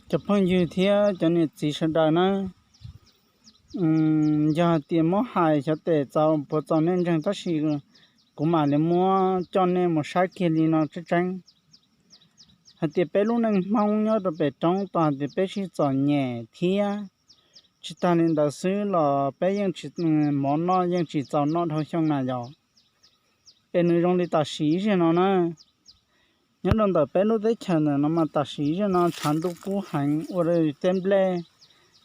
Cov phooj ywg thiab cov niam txiv sawv daws na, yog hais tias muab hais xyov tes txaus puas txaus nej ntseeg, tab sis kuv mam li muab coj nej mus saib kiag li no tseeb tseeb. Hais tias peb lub neej Hmoob nyob rau pem roob tau hais tias peb sib txom nyem thiab, tsis tag li ntawd xwb los peb yeej tsis, mov noj yeej tsis txaus noj dhau xyoo na yog. Es nws zoo li tam sim ib zaug no na, nyob rau ntawm peb lub teb chaws ntawm no mas tam sim ib zaug no tshav ntuj kub heev ua rau tej nplej,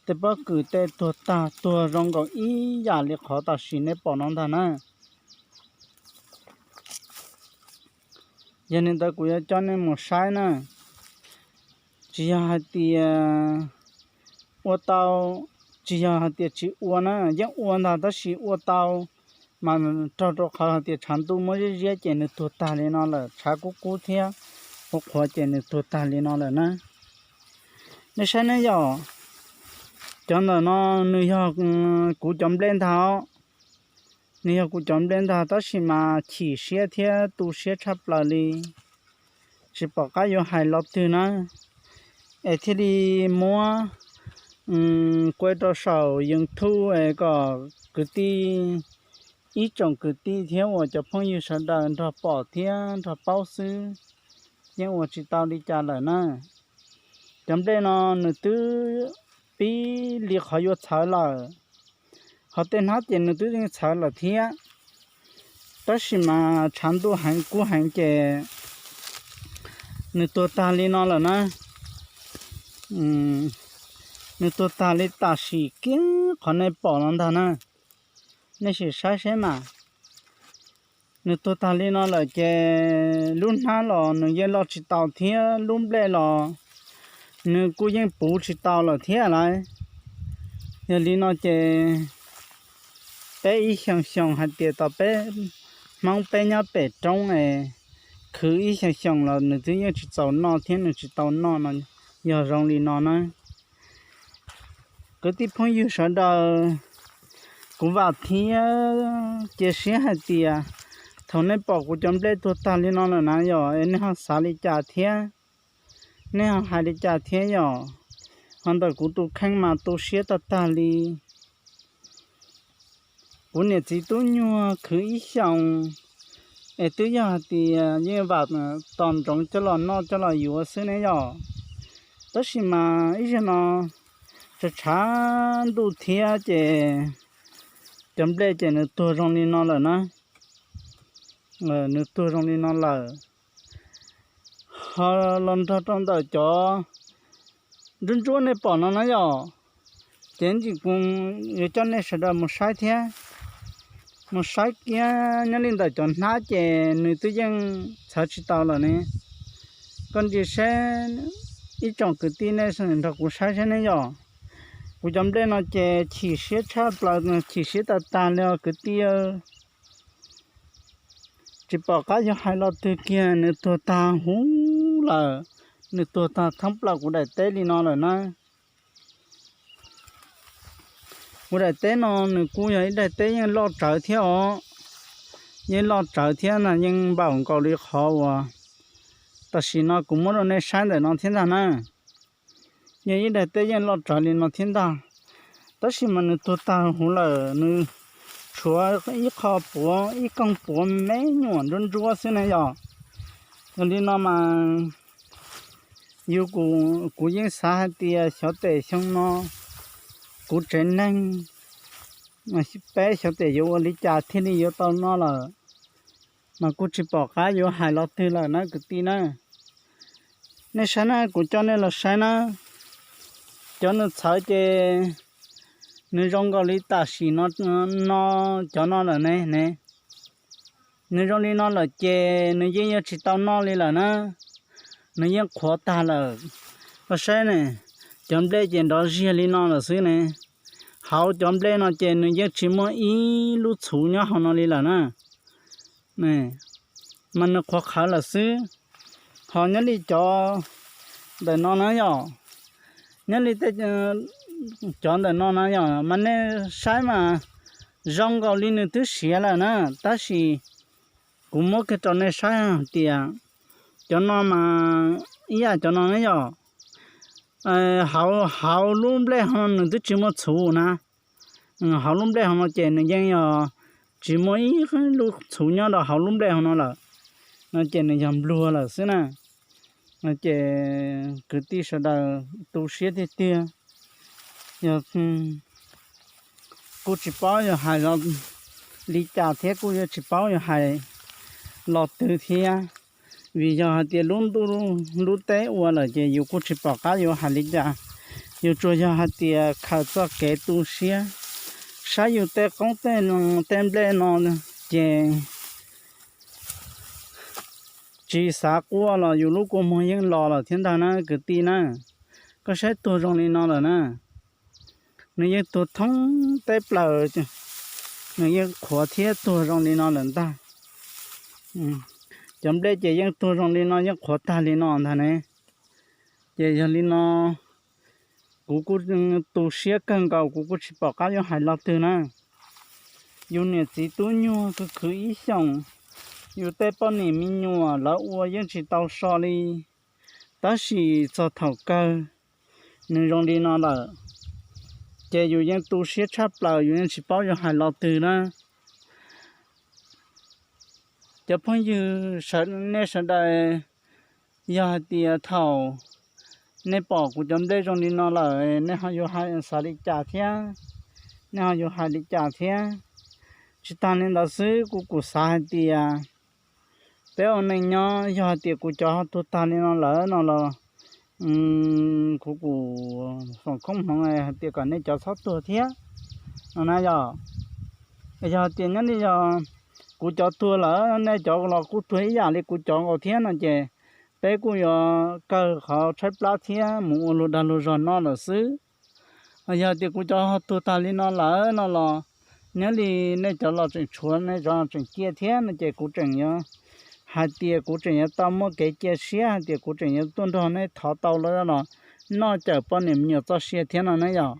tej pob kws tej tuag tag tuag zoo nkaus ib yam li qhov tam sim nej pom no ntag na. Yog li ntawd kuv yuav coj nej mus saib na, tsis yog hais tias ua tau, tsis yog hais tias tsis ua na, yeej ua ntag tab sis ua tau mas raug rau qhov hais tias tshav ntuj muab ziab ziab ces nws tuag tag li no lawm, tshav kub kub thiab qhuav qhuav ces nws tuag tag li no lawm na. Nej saib ne yom, cov ntawm no nws yog kuv cov nplej ntag os. Nws yog kuv cov nplej ntag tab sis mas chim siab thiab tu siab tshaj plaws li, tsis pom qab yuav hais los twg na, es thiaj li muab kuaj rau saum YouTube es kom kwv tij, ib tsoom kwv tij thiab uas cov phooj ywg sawv daws nrog pom thiab nrog paub xwb, yeej ua tsis tau li cas lawm na. Cov nplej no nws twb pib li qhov yuav txhawv lawm, ho tej hnab ces nws twb yeej txhawv lawm thiab, tab sis mas tshav ntuj heev kub heev ces nws tuag tag li no lawm na. Nws tuag tag li tam sim kiag qhov nej pom no ntag na. Nej sim saib seb mas, nws tuag tag li no lawm ces lub hnab los nws yeej loj tsis tau thiab lub nplej los nws kuj yeej puv tsis tau lawm thiab lauj. Yog li no ces peb ib xyoos xyoos hais tias tau peb Hmoob peb nyob pem roob es khwv ib xyoos xyoos los nws twb yeej tsis txaus noj thiab nws tsis tau noj no, yog zoo li no na. Kwv tij phooj ywg sawv daws, kuv vam thiab cia siab hais tias thaum nej pom kuv cov nplej tuag tag li no lawm na yom, es nej ho xav li cas thiab, nej ho hais li cas thiab yom? Ho ntawm kuv tus kheej mas tu siab tag tag li. Kuv niam txiv tub nyuag khwv ib xyoos, es twb yog hais tias yeej vam tos ntsoov coj los noj coj los yuav xwb ne yom. Tab sis mas ib zaug no tshav tshav ntuj thiab ces cov nplej ces nws tuag zoo li no lawm na. Nws tuag zoo li no lawm. Ho los nrog rau ntawm cov ntsuab ntsuab nej pom no na yom, ces ntsis kuv yuav coj nej sawv daws mus saib thiab. Mus saib kiag nyob li ntawm cov hnab ces nws twb yeej txhawv tsis tau lawm ne. Koj ntsia seb, ib tsoom kwv tij nej nrog kuv saib seb ne yom. Kuv cov nplej no ces chim siab tshaj plaws, chim siab tag tag li os kwv tij. Tsis pom qab yuav hais los twg kiag, nws tuag tag huv lawm, nws tuag tag thoob plaws kuv daim teb li no lawm na. Kuv daim teb no nws kuj yog ib daim teb yeej loj tsawv thiab os. Yeej loj tsawv thiab na, yeej npaum nkaus li qhov uas tam sim no kuv muab rau nej saib ntawm no thiab ntag na. Yog ib daim teb yeej loj tsawv li no thiab ntag, tab sis mas nws tuag tag huv lawm, nws tshuav ib qho puav, ib koog puav me nyuam ntsuab ntsuab xwb ne yom. Yog li no mas yus, kuv yeej xav hais tias xyov tes xyoo no kuv tsev neeg, peb xyov tes yuav ua li cas thiaj li yuav tau noj lawm, mas kuj tsis pom qab yuav hais los twg lawm na kwv tij na. Nej saib na, kuv coj nej los saib na, cov nws txhawv ces nws zoo nkaus li tam sim no, no, cov no lawm ne ne. Nws zoo li no lawm ces nws yeej yuav tsis tau noj li lawm na, nws yeej qhuav tag lawm. Koj saib ne, cov nplej ces nrov ziag li no lawm xwb ne. Hauv cov nplej no ces nws yeej tsis muaj ib lub txhuv nyob hauv no li lawm na. Mas nws qhuav qhawv lawm xwb. Ho nyob li cov ntawm no na yom, nyob li tej, cov ntawm no na yom, mas nej saib mas zoo nkaus li nws twb siav lawm na, tab sis kuv muab kiag rau nej saib hais tias cov no mas ib yam cov no na yom, hauv, hauv lub nplej hauv no nws twb tsis muaj txhuv na. Hauv lub nplej hauv no ces nws yeej yog tsis muaj ib lub txhuv nyob rau hauv lub nplej hauv no lawm. No ces nws yog npluag lawm xwb na. No ces kwv tij sawv daws tu siab tiag tiag. Yog kuj tsis paub yog hais li cas thiab kuj yuav tsis paub yog hais los twg thiab. Vim yog hais tias lub ntuj lub teb ua lawm ces yus kuj tsis pom qab yuav hais li cas. Yus tsuas yog hais tias khaws txoj kev tu siab saib yus tej qoob tej loo tej nplej no ces tsis xav quaj los yus lub kua muag yeej los lawm thiab ntag na kwv tij na. Koj saib tuag zoo li no lawm na. Nws yeej tuag thoob teb plaws, nws yeej qhuav thiab tuag zoo li no lawm ntag. Cov nplej ces yeej tuag zoo li no, yeej qhuav tag li no ntag ne. Ces yog li no kuv kuj tu siab kawg nkaus, kuv kuj tsis pom qab yuav hais los twg na. Yus niam txiv tub nyuag khwv khwv ib xyoos, yus tej poj niam me nyuam lawv ua yeej tsis tau so li. Tab sis txog thaum kawg nws zoo li no lawm, ces yus yeej tu siab tshaj plaws, yus yeej tsis paub yuav hais los twg na. Cov phooj ywg, nej sawv daws, yog hais tias thaum nej pom kuv cov nplej zoo li no lawm, nej ho yuav hais xav li cas thiab? Nej ho yuav hais li cas thiab? Tsis tas li ntawd xwb, kuv kuj xav hais tias peb ua neej nyob, yog hais tias kuv cov ho tuag tag li no lawm no los, kuv kuj foom koob hmoov hais tias kom nej cov txhob tuag thiab no na yog. Yog hais tias nyob li yog kuv cov tuag lawm, nej cov los kuj tuag ib yam li kuv cov nkaus thiab no ces peb kuj yuav kawg qhov tshaib plab thiab mus ua luag dag luag zog noj lawm xwb. Yog tias kuv cov ho tuag tag li no lawm no los, nyob li nej cov los tseem tshuav, nej cov tseem ciaj thiab no ces kuv tseem yuav hais tias kuv tseem yuav tau muaj kev cia siab hais tias kuv tseem yuav tuaj nrog nej thov tau los noj cawm poj niam me nyuam txoj sia thiab no na yog.